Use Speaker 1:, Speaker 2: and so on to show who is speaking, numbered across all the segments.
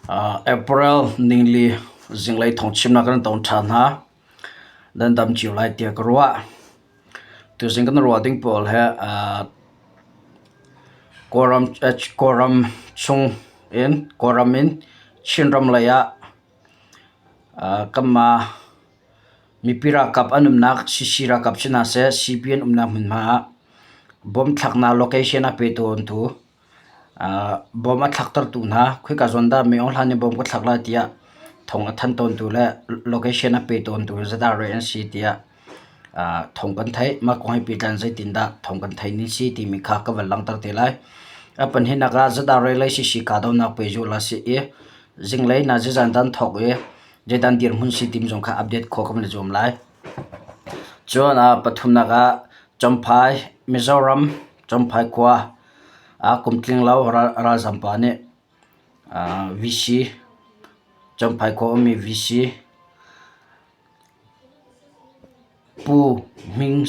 Speaker 1: April ningli zinglei thawngchimnak kan ton ṭhan hna. Nan dam cio lai tiah ka ruah. Tuzing kan ruah ding pawl hi Kawlram Kawlram chung in Kawlram in Chinram lei ah kanmah mipi ralkap an umnak CC ralkap si hna seh, CB an umnak hmunhma ah bomb thlaknak location a pe tawntu Bawm a thlaktertu hna khoika zawn dah Myo Hlan nih bawm ka thlak lai tiah thong a thanh tawntu le location a pe tawntu zeidah rel an si tiah thong kan theih. Mah kong he pehtlai in zeitindah thong kan theih ning si timi kha ka van langhter te lai. A pahnihnak ah zeidah rel lei sisi kahdohnak pehzulh a si i zinglei nazizan dan thawk i zeidan dirhmun si timi zong kha update khawh kan van i zuam lai. Cun pathumnak ah Champhai, Mizoram, Champhai khua Kum tling lo ralzam pa nih VC, Champhai khua ummi VC Pu Hming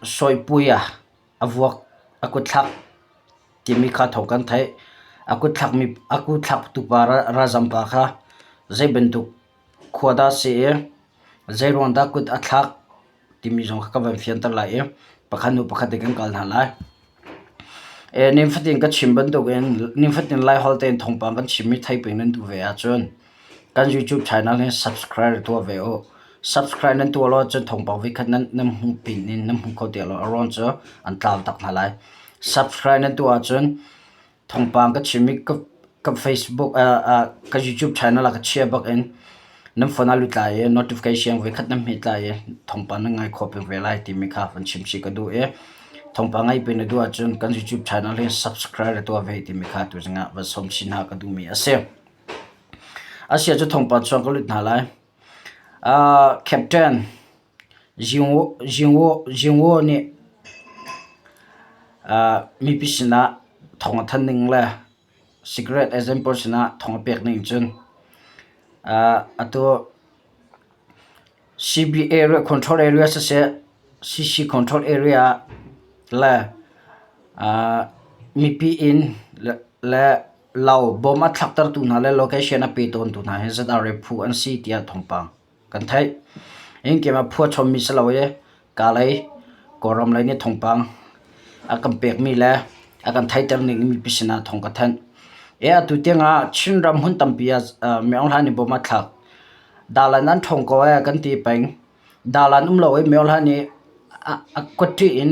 Speaker 1: Sawipuia a vuak a kutthlak timi kha thawng kan theih. A kutthlaktu pa ralzam pa kha zei bantuk khua dah a si i zeiruang dah kut a thlak timi zong kha ka van fianter lai i pakhat hnu pakhat in kan kal hna lai. Nifatin ka chim bantukin nifatin Laiholh tein thawngpang kan chimmi thei peng nan duh ve ahcun kan YouTube channel hi subscribe tuah ve u. Subscribe nan tuah lo ahcun thawngpang voikhat nan nan hmuh pin in nan hmu kho ti lo. A ruang cu an tlau tak hna lai. Subscribe nan tuah ahcun Thawngpang ka chim i ka Facebook ka YouTube channel ah ka chia bak in nan phone ah lut lai i notification voikhat nan hmet lai i thawngpang nan ngai khawh peng ve lai timi kha van chim chih ka duh i thawngpang ngaih peng na duh ahcun kan YouTube channel hi subscribe tuah ve timi kha tuzing ah van sawm chin hna ka duhmi a si. A si ahcun thawngpang chuang ka lut hna lai. Captain Zingwo nih mipi sinah thawng a thanh ning le cigarette agent pawl sinah thawng a pek ning cun atu CB area control area siseh CC control area le mipi inn le lo bawm a thlaktertu hna le location a pe tawntu hna hi ZRA phu an si tiah thawngpang kan theih. Innkem ah phua chommi si lo i kalay Kawlram lei nih thawngpang a kan pekmi le a kan theihter ning mipi sinah thawng ka thanh. E atu tiang ah Chinram hmun tampi ah Myo Hla nih bom a thlak. Dalan an ṭhawng ko ee kan ti peng. Dalan um lo i Myo Hla nih a kut in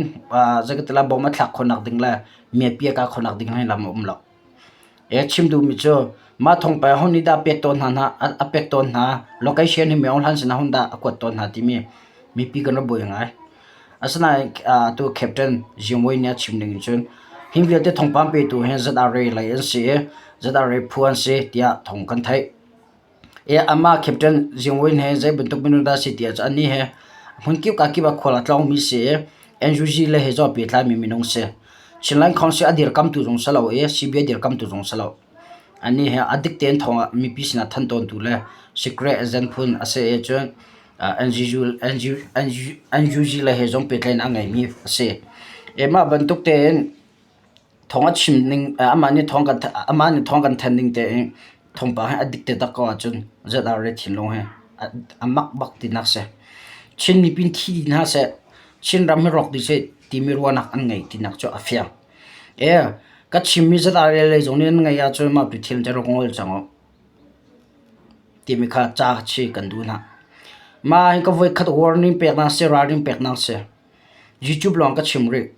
Speaker 1: zei bom a thlak khawhnak ding le miapi a kah khawhnak ding hi lam a um lo. E chim duhmi cu mah thawngpang ho nih dah pek tawn hna hna a pek tawn hna location hi Myo Hlan sinah hun dah a kuat tawn hna timi mipi kan rak buai ngai. Asinain atu Captain Zingwei nih a chim ning in cun hi vialte thawngpang petu hi ZRA lei an si i ZRA phu an si tiah thawng kan theih. E amah Captain Zingwin he zei bantuk minung dah si ti ahcun anih he hmun kip ka kip ah khual a tlawngmi si i NUG le he zong pehtlaimi minung si. Chinland Council a dirkamtu zong si lo i CB a dirkamtu zong si lo. Anih he a dik tein thawng ah mipi sinah thanh tawntu le secret agent phun a si i cun NUG le he zong pehtlaihnak a ngeimi a si. E mah bantuk tein Thawng a chim ning amah nih thawng kan amah nih thawng kan thanh ning tein thawngpang hi a dik taktak ko ahcun ZRA thinlung hi a mak bak tinak si. Chin mipi thi dih hna seh, Chin ram hi rawk dih seh timi ruahnak an ngei tinak cu a fiang. E ka chimmi ZRA lei zong nih an ngeih ahcun mah tu thil cu rak ngol cang u timi kha ca chi kan duh hna. Mah hi ka voikhat warning peknak si, ralring peknak si. YouTube lawng ka chim rih.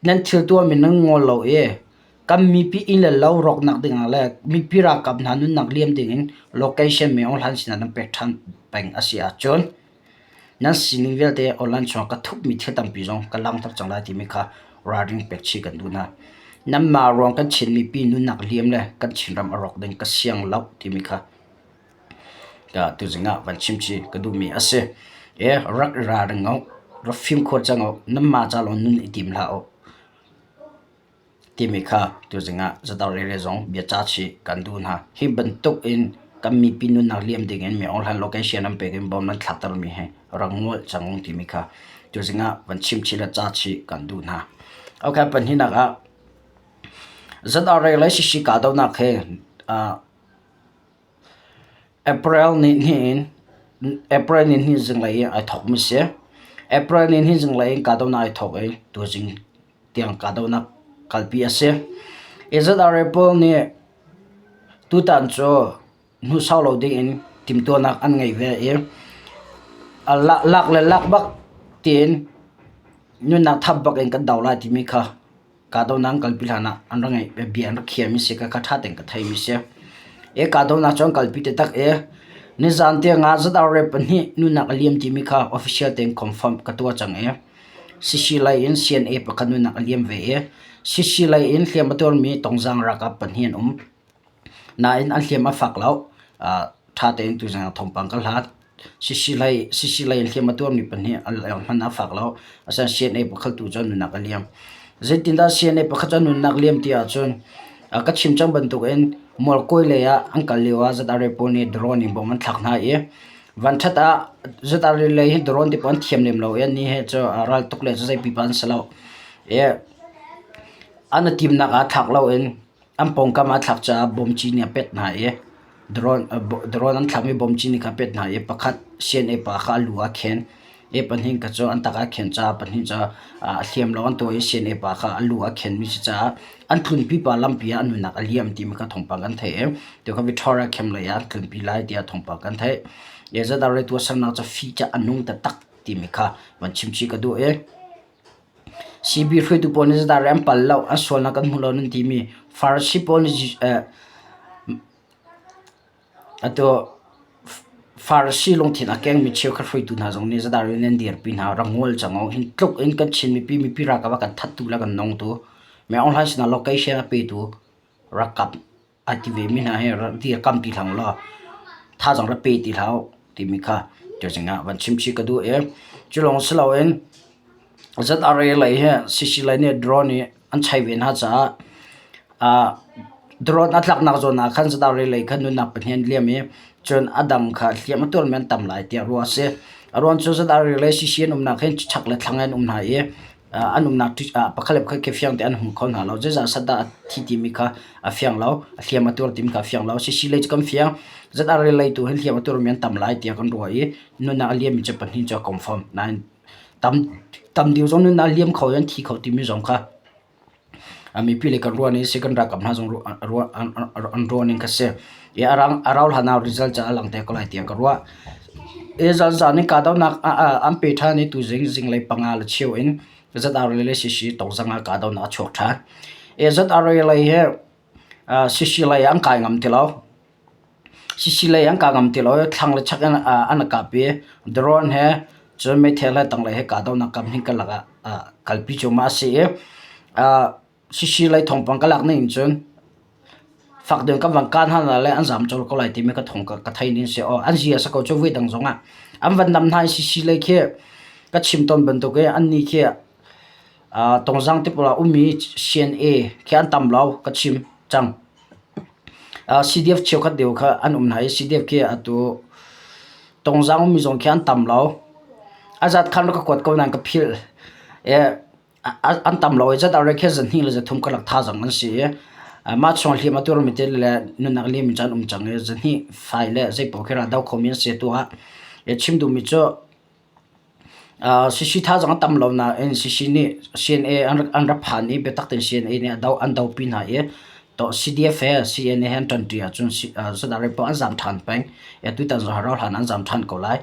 Speaker 1: Nan thil tuahmi nan ngol lo i kan mipi inn le lo rawknak dingah le mipi ralkap hna nunnak liam dingin location mi online sinah nan pek ṭhan peng a si ahcun nan sining vialte online chungah ka thupmi thil tampi zong ka langhter cang lai timi kha ralring pek chih kan duh hna. Nanmah ruang kan Chin mipi nunnak liam le kan Chinram a rawk ding ka siang lo timi kha Tuzing ah van chim chih ka duhmi a si. E rak i ralring u, rak fimkhur cang u, nanmah ca lawng nun i tim hlah u timi kha tuzing ah Zatar zong bia ca chih kan duh hna. Hi bantuk in kan mipi nunnak liam ding in mi online location an pek in bom nan thlaktermi hi rak ngol cang u timi kha tuzing ah van chim chih le ca chih kan duh hna. Okay, pahnihnak ah ZRA le Sisi kahdohnak he uh, April ni hnih in April ni hnih zinglei in ai thawkmi si. April ni hnih zinglei in kahdohnak ai thawk i tuzing tiang kahdohnak kalpi a si. ZRA pawl nih tutan cu hnu sau lo ding in timhtuahnak an ngei ve i lak le lak bak tiin nunnak thap bak in kan do lai timi kha kahdohnak an kalpi hlan ah an rak ngeih bia an rak khiahmi si kha ṭha tein ka theimi si. I kahdohnak cu an kalpi taktak i nizaan tiang ah ZRA pahnih nunnak a liam timi kha official tein confirm ka tuah cang i CC lei in CNA pakhat nunnak a liam ve i CC lei in hliam a tuarmi Tongzaang ralkap pahnih an um. Nain an hliam a fak lo. Ṭha tein tuzing ah thawngpang ka hlat. CC lei CC lei in hliam a tuarmi pahnih an hman a fak lo. Asinain CNA pakhat tu cu an nunnak a liam. Zeitindah CNA pakhat cu an nunnak liam ti ahcun ka chim cang bantukin Mualkawi lei ah an kal lio ah ZRA pawl nih drone in bom an thlak hna i vanṭhat ah ZRA lei hi drone ti pawl an thiam lem lo i annih he cu raltuk le cu zei pipa an si lo. I an i timnak ah thlak loin An pawngkam ah thlak caah bawmci nih a pet hna i drone an thlakmi bawmci nih kha a pet hna i pakhat CNA pa kha a lu ah a khen i pahnih kha cu an tak ah a khen caah pahnih cu a hliam lo an tuah i CNA pa kha a lu ah a khenmi si caah an tlunpi pa lampi ah a nunnak a liam timi kha thawngpang kan theih i tu kha Victoria camp lei ah an tlunpi lai tiah thawngpang kan theih. Zedah tuahsernak cu fih cu a nung taktak timi kha van chimchih ka duh i CB hruaitu pawl nih zeidah an pal lo, an sualnak kan hmu lo nan timi Farasi pawl nih atu Farasi lungthin a kengmi cheukhat hruaitu hna zong nih zeidah nan dirpi hna, rak ngol cang u. Hi tluk in kan Chin mipi mipi ralkap a kan thattu le kan nongtu, Min Aung Hlaing sinah location a petu ralkap a ti vemi hna hi rak dirkamh ti hlah u law thazaang rak pe ti hlah u timi kha tuzing ah van chimchih ka duh i cu lawng si loin ZRA lei hi CC lei nih drone i an chei ve hna caah ah drone a tlaknak zawn ah khan ZRA lei khan nunnak pahnih an liam i cun a dang kha hliam a tuarmi an tam lai tiah ruah a si. A ruang cu ZRA le CC an umnak hin chak le thlang in an um hna i an umnak pakhat le pakhat khi fiang tein an hmu kho hna lo. Zeizah sat dah a thi timi kha a fiang lo, a hliam a tuar timi kha a fiang lo. Sisi lei cu kan fiang. ZRA lei tu hin hliam a tuarmi an tam lai tiah kan ruah i nunnak a liammi cu pahnih cu a confirm. Nain tam tam deuh zong nunnak a liam kho i an thi kho timi zong kha mipi lei kan ruah ning si kan ralkap hna zong an ruah ning kha si. I a rau hlan ah result cu a lang te ko lai tiah ka ruah. I zan in kahdohnak an pe ṭhan i tuzing zinglei panga le cheu in ZRA le CC tongzang ah kahdohnak a chuak ṭhan. I ZRA lei hi CC lei an kai ngam ti lo. CC lei an kai ngam ti lo i thlang le chak in an kap i drone he cun meithel he tanglei he kahdohnak kam hin karlak ah kalpi cuahmah a si i CC lei thawngpang ka lak ning cun fak deuh in kan van kaan hna le an zaam colh ko lai timi ka thawng ka thei ning si. Aw an zia si ko cu voi dang zong ah an van nam hna i CC lei khi ka chim tawn bantuk i annih khi Tongzang ti pawl ah ummi CNA khi an tam lo ka chim cang. CDF cheukhat deuh kha an um hna i CDF khi atu Tongzang ummi zong khi an tam lo. A zat khan rak ka kuat ko nain ka philh. An tam lo i zat khi zahnih le zathum karlak thazaang an si i mah chung hliam a tuarmi te le nunnak liam in an um cang i zahnih fai le zeipaoh khi ral do khomi an si tu ah chim duhmi cu CC thazaang a tam lo nain CC nih CNA an rak phan i biatak tein CNA nih an dopi hna i CDF he CNA he an ṭanṭi ahcun ZRA paoh an zaam ṭhan peng. Tutan zong rauhhlan an zaam ṭhan ko lai.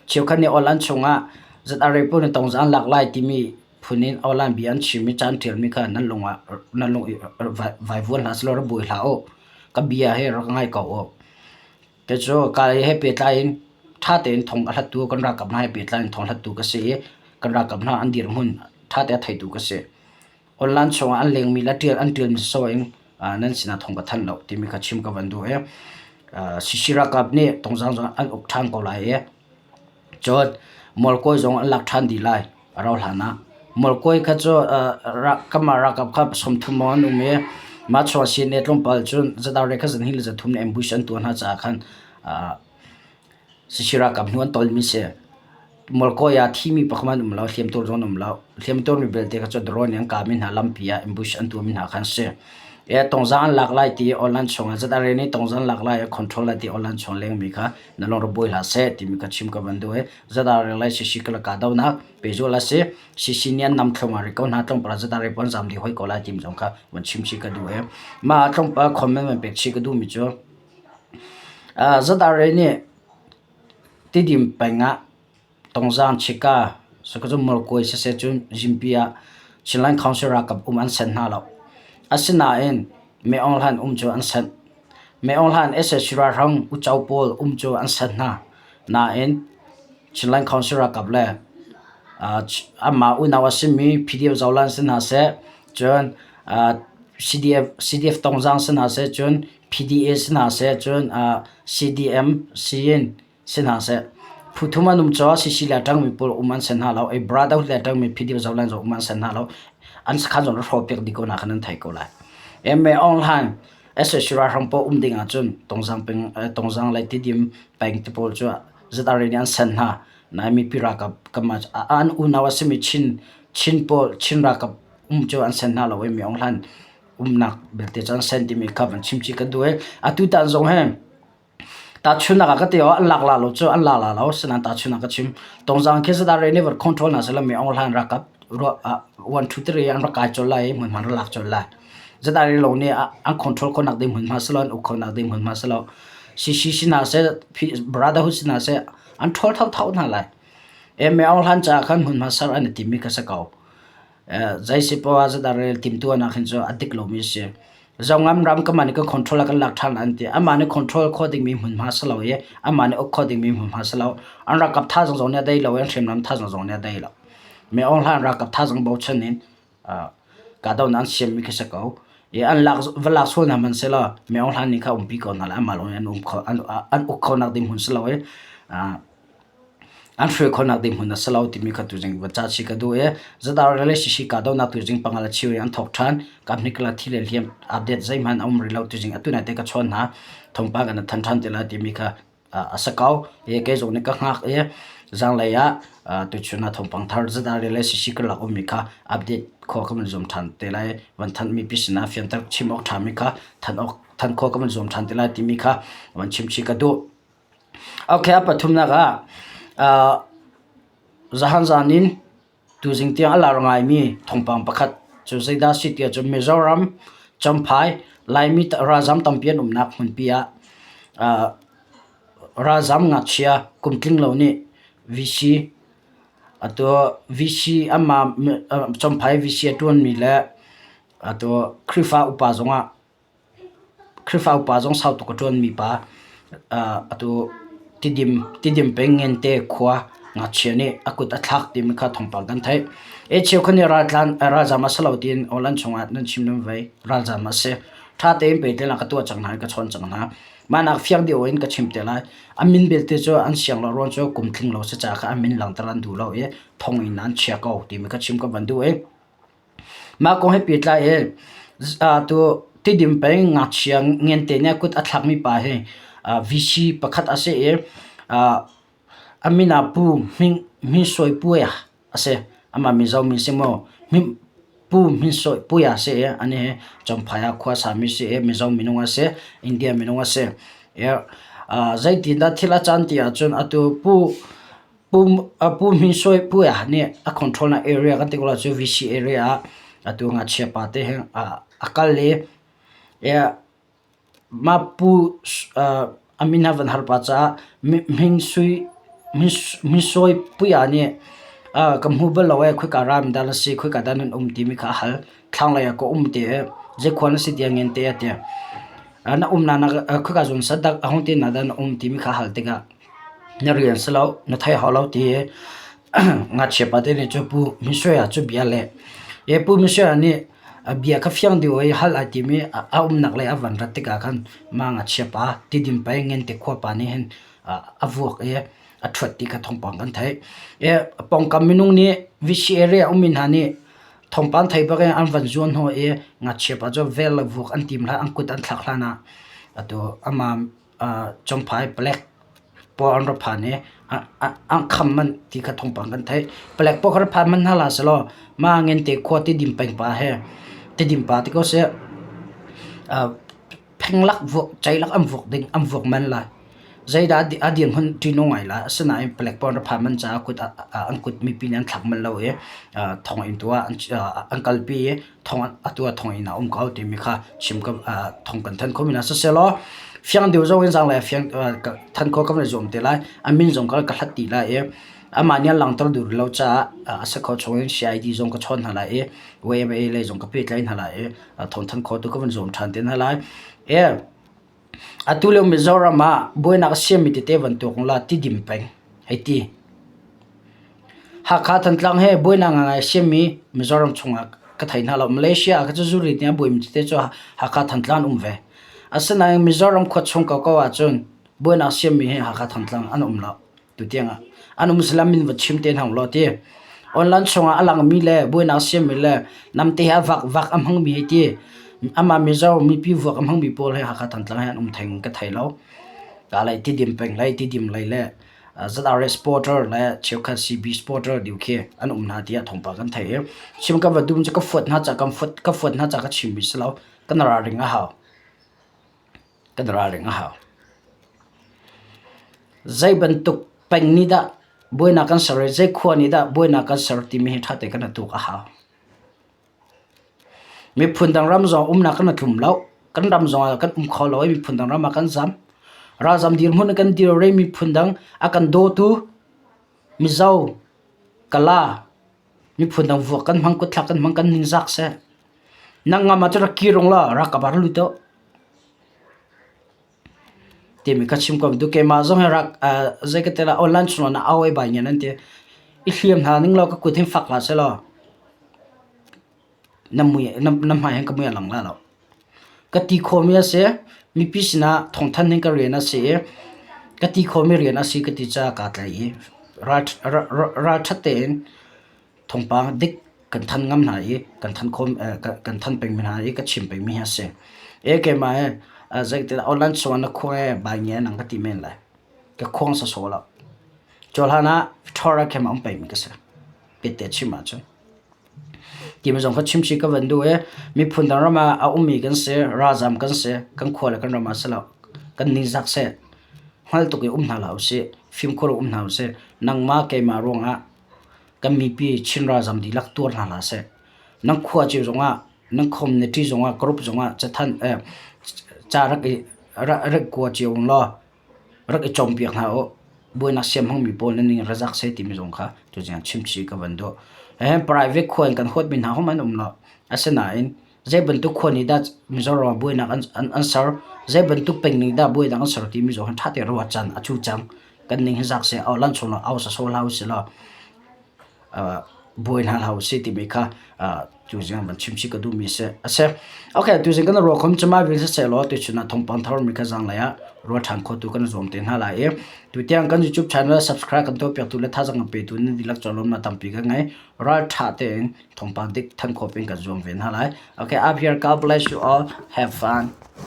Speaker 1: Cheukhat nih awl an chungah ZRA pawl nih tongza an lak lai timi phun in aw-lan bia an chim i ca an ṭialmi kha nan lung ah nan lung i vaivuan hlah sehlaw rak buai hlah u. Ka bia hi rak ngai ko u. Kei cu ka he pehtlai in ṭha tein thong a hlattu kan ralkap hna he pehtlai in thong hlattu ka si i kan ralkap hna an dirhmun ṭha tein a theitu ka si. Online chungah an lengmi le ṭial an ṭialmi sawh in nan sinah thong ka thanh lo timi kha chim ka van duh i CC ralkap nih tongzang zong an uk ṭhan ko lai i Cun Mualkawi zong an lak ṭhan dih lai a rauh hlan ah. Mualkawi kha cu kanmah ralkap kha 30 maw an um i mah chung ah CNA tlawmpal cun zadar kha zanhnih le zathum nih ambush an tuah hna caah khan Sisi ralkap hnu an tolmi si. Mualkawi ah thimi pakhat an um lo, hliamtuar zong an um lo. Hliamtuarmi belte kha cu drone in an kahmi hna lampi ah ambush an tuahmi hna kha an si. Tongzang an lak lai ti online chungah ZRA nih tongzang lak lai a control lai ti online chung lengmi kha na lung rak buai hlah seh timi kha chim ka van duh i ZRA lai CC ka ka donak pehzulh a si. CC nih an nam thlung rih ko hna tlawmpal ah ZRA pawl an zam dih hoi ko lai timi zong kha van chim chih ka duh i mah ah tlawmpal comment van pek chih ka duhmi cu ZRA nih Tidim peng ah Tongzang Chika Sakazu Murkuai siseh cun Zimpi ah Chinland Council ralkap um an senh hna lo. Asinain Mei Aung Hlaing um cu an senh. Mei Aung Hlaing sac ralhrang uco pawl um cu an senh hna. Nain Chinland Council ralkap le amah unau a simi PDF Zoland si hna seh, cun CDF, CDF Tongzang si hna seh, cun PDA si hna seh, cun CDM Siyin si hna seh. Phu thum an um caw CC le ṭangmi pawl um an si hna lo. Ei brother le ṭangmi PDF Zoland zong um an si hna lo. An sakhan zong hrawh piak dih ko na khan an thei ko lai. MA online SSC ralhrang pawl um ding ahcun Tongzang peng Tongzang le Tidim peng te pawl cu ZRA nih an sen hna. Nai mipi ralkap kam an unau a simi Chin Chin pawl Chin ralkap um cu an sen hna lo i mi Aung Hlaing umnak belte cu an sen timi kha van chim chih kan duh i atu tan zong hi Tahchunhnak ah ka ti awk an lak la lo cu an la la lo asinain tahchunhnak ka chim. Tongzang khi ZRA nih van control hna sehla mi Aung Hlaing ralkap 1 2 3 an rak kai colh lai i hmunhma an rak lak colh lai. ZRA lawng nih an control khawhnak ding hmunhma si lo an uk khonak ding hmunhma si lo. CC si hna seh Brotherhood si hna seh an ṭhawl thotho hna lai. Mi Aung Hlaing caah khan hmunhma ser an i timmi kha si ko. Zei si poah ZRA timhtuahnak hin cu a dik lomi a si. Zongam ram kanmah nih kan control ah kan lak ṭhan an ti. Amah nih control khawh dingmi hmunhma si lo i amah nih uk khawh dingmi hmunhma si lo. An ralkap thazaang zong nih a dei lo i an hriamnam thazaang zong nih a dei lo. Mi Aung Hlaing ralkap thazaang bochan in kahdohnak an siammi khi si ko. I an lak va lak sual hna hmanh sehlaw Mi Aung Hlaing nih kha umpi ko hna lai amah lawng in an um kho an uk khonak ding hmun si lo i An hruai khawhnak ding hmun a si lo timi kha tuzing va ca chih ka duh i zadar relationship kahdohnak tuzing panga le cheu in an thawk ṭhan. Kamhnikla thi le hliam update zeihmanh a um rih lo tuzing atu nai te ka chawn hna. Thawngpang kan than ṭhan te lai timi kha a si ko. I kei zong nih ka hngak i zanglei ah tuchun ah thawngpang thar zadar relationship ka lak ummi kha update khawh ka van zuam ṭhan te lai. Van thanhmi pi sinah fianter chim awk ṭhami kha than awk than khawh ka van zuam ṭhan te lai timi kha van chim chih ka duh. Okay, a pathumnak ah zahan zan in tuzing tiang a lar ngaimi thawngpang pakhat cu zeidah a si ti ahcun Mizoram Champhai Laimi ralzam tampi an umnak hmunpi ah ralzam ngakchia kum tling lo nih VC atu VC amah Champhai VC a ṭuanmi le atu Khrihfa upa zongah Khrihfa upa zong sau tuk a ṭuanmi pa atu Tidim, Tidim peng Ngente khua ngakchia nih a kut a thlak timi kha thawngpang kan theih. E cheukhat nih raltlan ralzam a si lo tiin awlan chungah nan chim nan vei ralzam a si. Ṭha tein pehtlaihnak ka tuah cang hna i ka chawn cang hna. Mah nak fiang deuh in ka chim te lai. A min belte cu an siang lo ruang cu kum tling lo si caah kha a min langhter an duh lo i thong in an chia ko timi kha chim ka van duh i Mah kong he pehtlai in atu Tidim peng ngakchia ngente nih a kut a thlakmi pa hi VC pakhat a si i a min ah Pu Hmin Sawi Puai a si. Amah Mizo mi si maw? Pu Hmin Sawi Puai a si i anih hi Champhai ah khua sami si i Mizo minung a si, India minung a si. Zeitindah thil a can ti ahcun atu Pu Pu Hmin Sawi Puai nih a control nak area kan ti ko lai cu VC area ah atu ngakchia pa te he a kal i mah pu a min a van har pah caah Hmin Sawi Puia nih ka hmu bal lo ee khoika ram dah na si khoika dah nan um timi kha a hal. Thlanglei ah ka um ti i zei khua na si tiah ngen te a ti. Na umnak na khoika zawn sadak a hung ti na dah na um timi kha a hal tikah Na rian si lo, na thei hau lo ti i ngakchia pate nih cu Pu Misuai cu bia a leh. I Pu Misuai nih a bia kha fiang deuh i hal ai tim i a umnak lei a van rat tikah khan mah ngakchia pa Tidim pei Ngente khua pa nih hin a vuak i a ṭhuat ti kha thawngpang kan theih. I pawngkam minung nih VC area ummi hna nih thawngpang thei bak in an van zuan hnawh i ngakchia pa cu vel le vuak an tim hlan an kut an thlak hlan ah atu amah Champhai palek pawl an ra phan i an kham manh ti kha thawngpang kan theih. Palek pawl kha ra phan manh hna hlah sehlaw mah Ngente khua Tidim peng pa he Tidim pa ti ko seh. Phenglak vuak, ceilak an vuak ding an vuak men lai. Zeidah a dirhmun ṭihnung ngai lai. Asinain palek pawl rak phan manh caah kut an kut mipi nih an thlak manh lo i thonginn tu ah an kalpi i thong atu ah thonginn ah a um ko timi kha chim ka thong kan thanh khomi hna sisehlaw fiang deuh zong in zaanglei fiang thanh khawh kan i zuam te lai. A min zong ka hlat dih lai i amah nih a langhter duh rih lo caah a si kho chung in CID zong ka chawn hna lai i YMA lei zong ka pehtlaih hna lai i thawngthanh khawh tu ka van zuam ṭhan te hna lai. E atu lio Mizoram ah buainak a siammi tete bantuk la Tidim peng hei ti. Hakha Thantlang he buainak ngangai a siammi Mizoram chungah ka thei hna lo. Malaysia ah ka cu zuri tiang buaimi tete cu Hakha Thantlang an um ve. Asinain Mizoram khua chung koko ahcun buainak siammi hi Hakha Thantlang an um lo. Tutiang ah an um salam min va chim te hna law ti. Online chungah a langmi le buainak siammi le namte he a vak vak a hmangmi hei ti. Amah Mizo mipi vuak a hmangmi pawl he Hakha Thantlang he an um theng ka thei lo. Ka lei Tidim peng lei Tidim lei le ZRA supporter le cheukhat CB supporter diu khi an um hna tiah thawngpang kan thei i chim ka va dum cu ka fuat hna ca kan fuat ka fuat hna ca ka chimmi si lo kan ralring a hau. Kan ralring a hau. Zei bantuk peng nih dah buainak kan ser i zei khua nih dah buainak kan ser timi hi ṭha tein kan i tuk a hau. Miphun dang ram zong umnak kan i tlum lo. Kan ram zong ah kan um kho lo i miphun dang ram ah kan zam. Ralzam dirhmun in kan dir i miphun dang a kan dawtu Mizo, Kala, miphun dang vuak kan hmang, kutthlak kan hmang, kan ningzak seh. Nang ngam ah cun rak kir ung law rak ka bar lut deuh. Timi ka chim ko. Tu keimah zong hi rak zei ka ti lah online chung na au ai bai ngen an ti. I hliam hna ning law ka kut hin fak hlah seh law na mui na hmai hin ka mui a lang la lo. Ka ti khawhmi a si. Mipi sinah thawngthanh ding ka rian a si i ka ti khawhmi rian a si ka ti caah kaa tlaih i ralṭhat tein thawngpang dik kan thanh ngam hna i kan thanh khawh kan thanh pengmi hna i ka chim pengmi hi a si. E keimah hi zeitindah online chungah na khuang e bai nge nang ka ti men lai. Ka khuang sawsawh lo. Cu hlan ah Victoria khem a um pengmi ka si. Pette chim ahcun. Timi zong kha chimchih ka van duh i miphun dang ram ah a ummi kan si, ralzam kan si, kan khua le kan ram ah si lo. Kan ningzak seh. Hngal tuk i um hna hlah usih. Fimkhur um hna usih. Nangmah keimah ruangah kan mipi Chin ralzam dihlak tuar hna hlah seh. Nan khua cio zongah, nan community zongah, group zongah cathanh eh, ca rak i rak kua cio law rak i cawnpiak hna u. Buainak siam hmangmi pawl nan ning razak seh timi zong kha tuzing chimchih ka van duh. Eh, private khua in kan huatmi hna hom an um lo. Asinain zei bantuk khua nih dah Mizoram ah buainak an, an, an ser, zei bantuk peng nih dah buainak an ser timi zong ṭha tein ruat caan a cu cang. Kan ning hi zak seh, au lan chung au sa so hlah usih law buai hna hlah usih timi kha tuzing van chimchih ka duhmi si a si. Okay, tuzing kan ruah khom cuma vil siseh law tuchun ah thawngpang thar mi kha zanglei ah ruah ṭhan khotu kan zuam te hna lai i tutiang kan YouTube channel subscribe kan tuah piaktu le thazaang kan petu nan dihlak cawlawmnak tampi ka ngei. Ral ṭha tein thawngpang dik than khawh pin kan zuam ve hna lai. Okay, up here, God bless you all. Have fun.